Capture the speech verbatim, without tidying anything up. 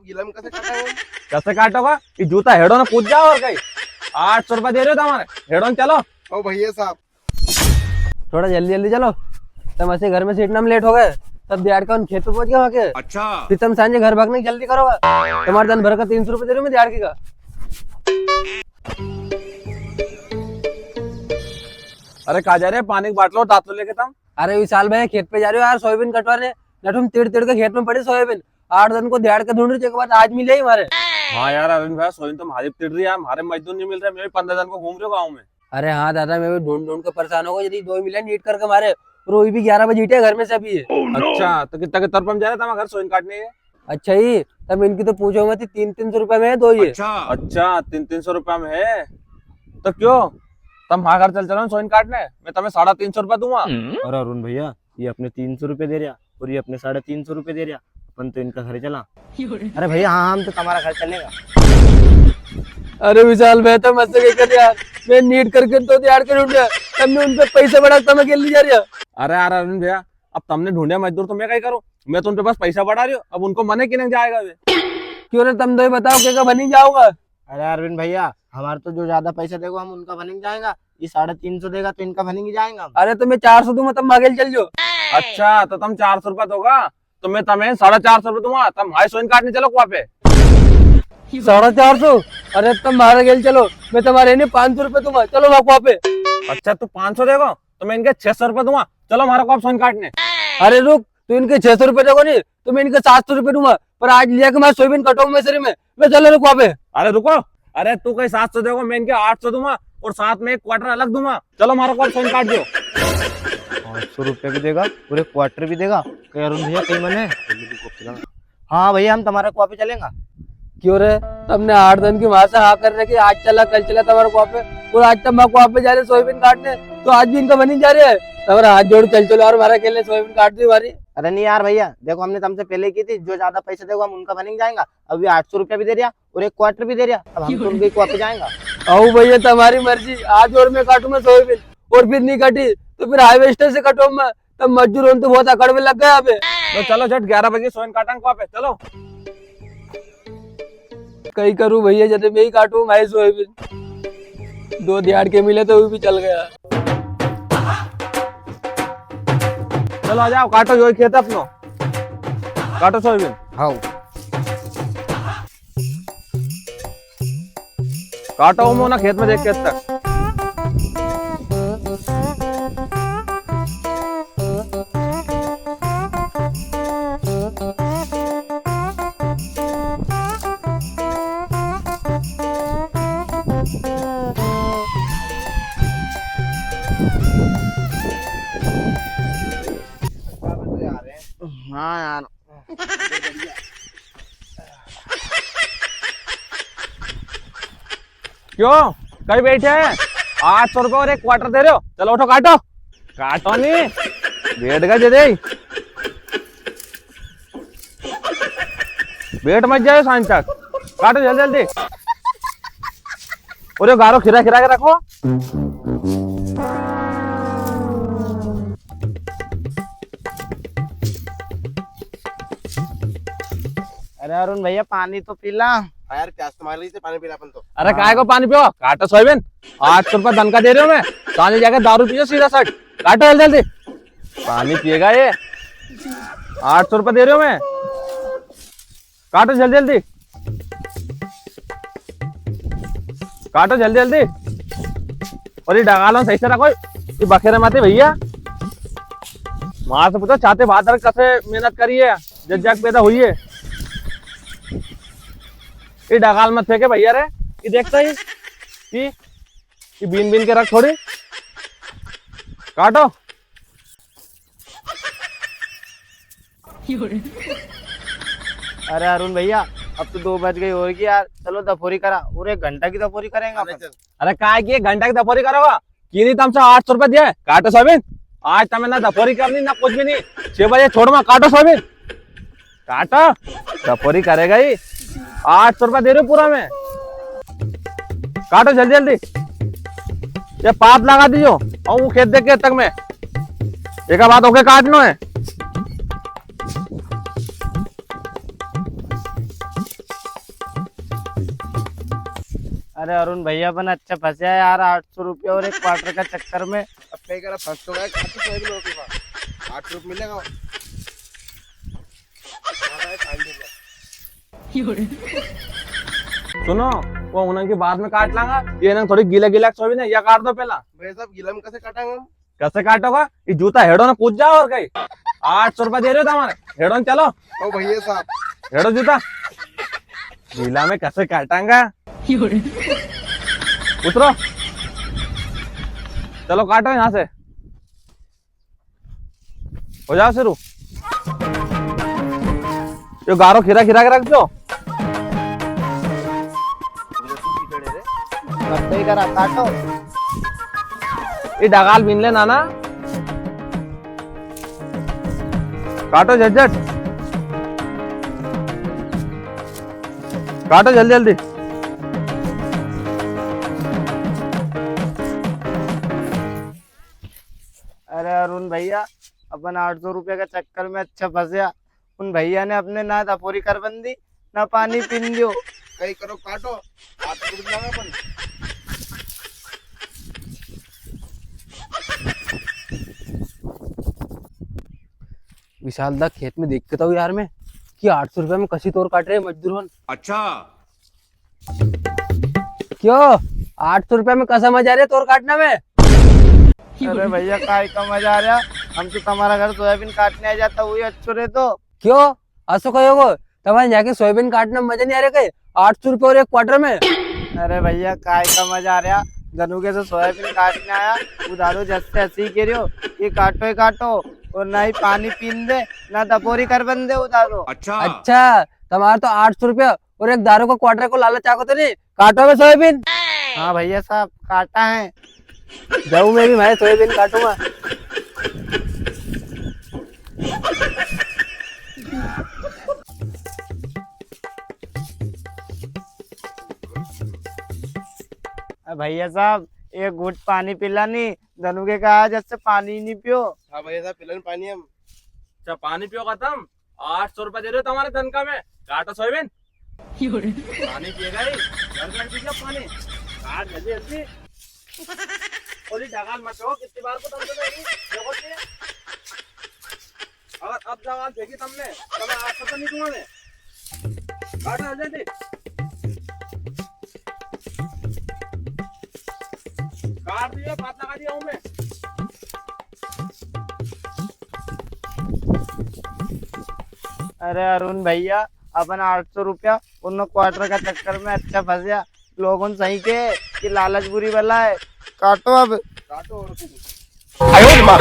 गीला में कैसे काटेगा? कैसे काटोगा? ये जूता हेड़ो ना कूद जाओ और कहीं। आठ सौ रुपया दे रहे हो तुम्हारे, हेड़ो ना चलो। ओ भैया साहब। थोड़ा जल्दी जल्दी चलो, तम ऐसे घर में से इतना में लेट हो गए, तब दिहाड़ का उन खेत पे पहुंच गए वहाँ के। अच्छा। फिर तम सांझे घर भागने की जल्दी करोगा, तुम्हारे दन भर का तीन सौ रुपये दे रहे मैं दिहाड़ की का। अरे कहाँ जा रहे हैं? पानी की बाटलो और दातलो लेके तम। अरे विशाल भाई, खेत पे जा रहे हो यार, सोयाबीन कटवाने। नठुम तिड़ तिड़ के खेत में पड़ी सोयाबीन, आठ दिन को दिहाड़ के ढूंढ रही थी, के बाद आज मिले ही हमारे। हाँ यार अरविंद भाई, सोयाबीन तो हमारी भी तिड़ रही है, हमारे मजदूर नहीं मिल रहे, मैं भी पंद्रह दिन को घूम रही हूँ गाँव में। अरे हाँ दादा, मैं भी ढूंढ ढूंढ के परेशान हो गया, यदि दो मिले नीट करके मारे, और वो भी ग्यारह बजे इटे घर में से अभी है। अच्छा, तो कितना कितना रुपये में जा रहे तुम्हारे घर सोइन काटने ये? अच्छा ही, तब इनकी तो पूछो मत, तीन तीन सौ रुपया में है दो ये। अच्छा, अच्छा, तीन तीन सौ रुपया में है, तो क्यों, तम हमारे घर चल चलो ना सोइन काटने, मैं तुम्हें साढ़े तीन सौ रुपया दूंगा। अरे अरुण भैया, ये अपने तीन सौ रुपये दे रहा और ये अपने साढ़े तीन सौ रुपये दे रहा, अपन तो इनका घर चला। अरे भैया, हाँ, हम तो तुम्हारा घर चलेगा। अरे विशाल, मैं तो मजे के कर यार, मैं नीट करके तो तैयार कर उठ गया, तमने उन पे पैसा बढ़ा, तम अकेले ले जा रहे हो। अरे यार अरविंद भैया, अब तमने ढूंढा मजदूर तो मैं कई करूँ, मैं तो उन पे बस पैसा बढ़ा रही हूँ, अब उनको मने किने जाएगा वे। क्यों रे, तम दो ही बताओ, के का बनी जाओगा? अरे अरविंद भैया, हमारे तो जो ज्यादा पैसा देगा हम उनका बनी जाएगा, ये साढ़े तीन सौ देगा तो इनका बनी जाएगा हम। अरे तो मैं चार सौ दूंगा, तम आगे चल जाओ। अच्छा, तो तम चार सौ रुपया दोगा, तो मैं तमें साढ़े चार सौ रुपया दूंगा, तम हाई सोइन काटने चलो कुआ पे। साढ़े चार सौ? अरे तम मारे गेल चलो, मैं तुम्हारे नहीं पाँच सौ रुपये दूंगा, चलो वहाँ कुआ पे। अच्छा, तू पाँच सौ देगा, तो मैं इनके छह सौ रुपये दूंगा, चलो हमारा कुआ पे सोइन काटने। अरे रुक, तू इनके छह सौ रुपये देगा नहीं, तो मैं इनके सात सौ रुपये दूंगा, पर आज लिया के मैं सोयाबीन कटाऊं मैं सरी में, मैं चलो रुक कुआ पे। अरे रुको, अरे तू कहीं सात सौ देगा, मैं इनके आठ सौ दूंगा और साथ में एक क्वार्टर अलग दूंगा। चलो हमारा कुआ पे सोइन काट दो। पाँच सौ रुपया भी देगा और एक क्वार्टर भी देगा। कह अरुण भैया, कहीं मने। हाँ भैया, हम तुम्हारे कुआ पे चलेंगा। क्यों रे, तमने आठ दिन की वहां से हाँ कर रखी, आज चला कल चला तुम्हारे कुआ पे, और आज तम कुआ पे जा रहे सोयाबीन काटने, तो आज भी इनका बनी जा रहे है। तुम्हारा हाथ जोड़, चल चलो यार, हमारा अकेले सोयाबीन काट दी हमारी। अरे नहीं यार भैया, देखो हमने तुमसे पहले की थी, जो ज्यादा पैसे देगा हम उनका बनी जाएगा। अभी आठ सौ रुपया भी दे रहा और एक क्वार्टर भी दे रहा, अब हम तो उनके कुआ पे जाएंगा। आओ भैया, तुम्हारी मर्जी, आज और मैं काटूंगा सोयाबीन, और फिर नहीं कटी तो फिर हार्वेस्टर से कटूंगा मैं। तब मजदूर होन तो बहुत अकड़ में लग गया अबे। तो चलो झट ग्यारह बजे सोइन काटांग कुआ पे, चलो। कई करूं भैया, जदे मैं ही काटूं भाई सोयाबीन। दो दिहाड़ के मिले तो वो भी चल गया। चलो आ जाओ, काटो, यो ही खेत है अपनो, काटो सोयाबीन। हाँ। काटो मोना खेत में देख के तक। हाँ यार। क्यों, कई बैठे हैं? आठ सौ रुपए और एक क्वार्टर दे रहे हो? चलो उठो, काटो। काटो नी, बैठ गए दे दे। बैठ मत जाओ सांझ तक, काटो जल्दी जल्दी। और यो गारो खिरा खिरा के रखो। अरे अरुण भैया, पानी तो पी ला। हाँ यार, प्यास तो मार ली थी, पानी पी ला अपन तो। अरे हाँ। काय को पानी पियो, काटो सोयाबीन। आठ सौ रुपया दन का दे रहे हो मैं, सांझे जाके दारू पियो सीधा सट। काटो जल्दी जल्दी। पानी पिएगा ये। आठ सौ रुपया दे रहे हो मैं। काटो जल्दी जल्दी, काटो जल्दी जल्दी। और ये डगालो सही से रखो, ये बखेरे मत भैया। मां से पूछो, चाहते बहादुर कैसे मेहनत करी है, जब जाग पैदा हुई है। ये डगाल मत फेंके भैया रे, ये देखता ही, ये, ये बीन बीन के रख थोड़ी, काटो। अरे अरुण भैया, अब तो दो बज गई होगी यार, चलो दफोरी करा, और एक घंटा की दफोरी करेंगे अपन। अरे काय की एक घंटा की दफोरी करोगा? की नी, तमसे आठ सौ रुपया दिया है, काटो सोयाबीन। आज तमे ना दफोरी करनी ना कुछ भी नी, छह बजे छोड़, मैं काटो सोयाबीन। काटो, दफोरी करेगा ही। आठ सौ रुपया दे रहे हो पूरा मैं। काटो जल्दी जल्दी। ये पात लगा दीजो, और वो खेत देख के तक में एक बात ओके काटनो है। अरे अरुण भैया, अपन अच्छा फंसया यार, आठ सौ रुपया और एक क्वार्टर का चक्कर में। अब कई करा, फंस तो गया, खाते तो है भी लोगों के पास। आठ सौ रुपये मिलेगा। हाँ भाई, फाइन दे दो। सुनो, वो उन्हें की बाद में काट लांगा, ये ना थोड़ी गीला गीला सोयाबीन है, या काट दो पहला। भाई साहब, गीला में कैसे काटांगे हम? कैसे काटोगा? ये जूता हेड़ो ने कूद जाओ और कई। आठ सौ रुपया दे रहे हो तुम्हारे, हेड़ो ने चलो। ओ भैया साहब। हेड़ो जूता। गीला में कैसे काटांगा? उतरो। चलो काटो यहाँ से। हो जाओ शुरू। यो गारो खीरा खीरा के रख दो। मत ही करा, काटो। ये डगाल बीन ले नाना। काटो झट झट। काटो जल्दी जल्दी। अरे अरुण भैया, अपन आठ सौ रुपया का चक्कर में अच्छा फंसया। उन भैया ने अपने ना दपोरी करबन दी, ना पानी पीन दियो। कई करो काटो, हाथ टूट जावे अपन। विशाल दा, खेत में देख के तो यार मैं कि आठ सौ रुपया में कसी तोर काट रहे हैं मजदूर होन। अच्छा। क्यों, आठ सौ रुपया में कसा मजा आ रहा है तोर काटना में? अरे भैया, काय का मजा आ रहा? हम तो तुम्हारा घर सोयाबीन काटने आ जाता, वही अच्छो रहतो। क्यों, असो कहोगो? तुम्हारे यहाँ के सोयाबीन काटना में मजा नहीं आ रहा कई? आठ सौ रुपया और एक क्वार्टर में। अरे भैया, काय का मजा आ रहा? धनुके से सोयाबीन काटने आया, वो दादो जस्से हंसी के रियो, ये काटो ही काटो, और ना ही पानी पीन दे, ना दपोरी करबन दे वो दादो। अच्छा। अच्छा, तुम्हारा तो आठ सौ रुपया और एक दारू का क्वार्टर को लालच आको तो नहीं, काटो बे सोयाबीन। हाँ भैया साहब, काटा है। जाऊँ मैं भी भाई सोयाबीन काटूंगा। अ भैया साहब, एक घूंट पानी पिला नी, धनुके का आज जस्से पानी ही नहीं पियो। हाँ भैया साहब, पिला नी पानी हम। अच्छा, पानी पियो खत्म। आठ सौ रुपया दे रहे हो तुम्हारे तनखा में, काटो सोयाबीन। पानी पिएगा ही, घर कर दीजिए पानी। काट जल्दी जल्दी। ओली डगाल मत हो, कितनी बार को तुमसे कही, देखो जी। अगर अब डगाल देखी तुमने, तो मैं आठ सौ तो नहीं दूंगा मैं। काटो जल्दी जल्दी। काट दिया, बात लगा दिया हूँ मैं। अरे अरुण भैया, अपन आठ सौ रुपया उन क्वार्टर का चक्कर में अच्छा फंसया। लोगों सही के कि लालच बुरी बला है। काटो अब। काटो और कुछ। आयो रे माँ।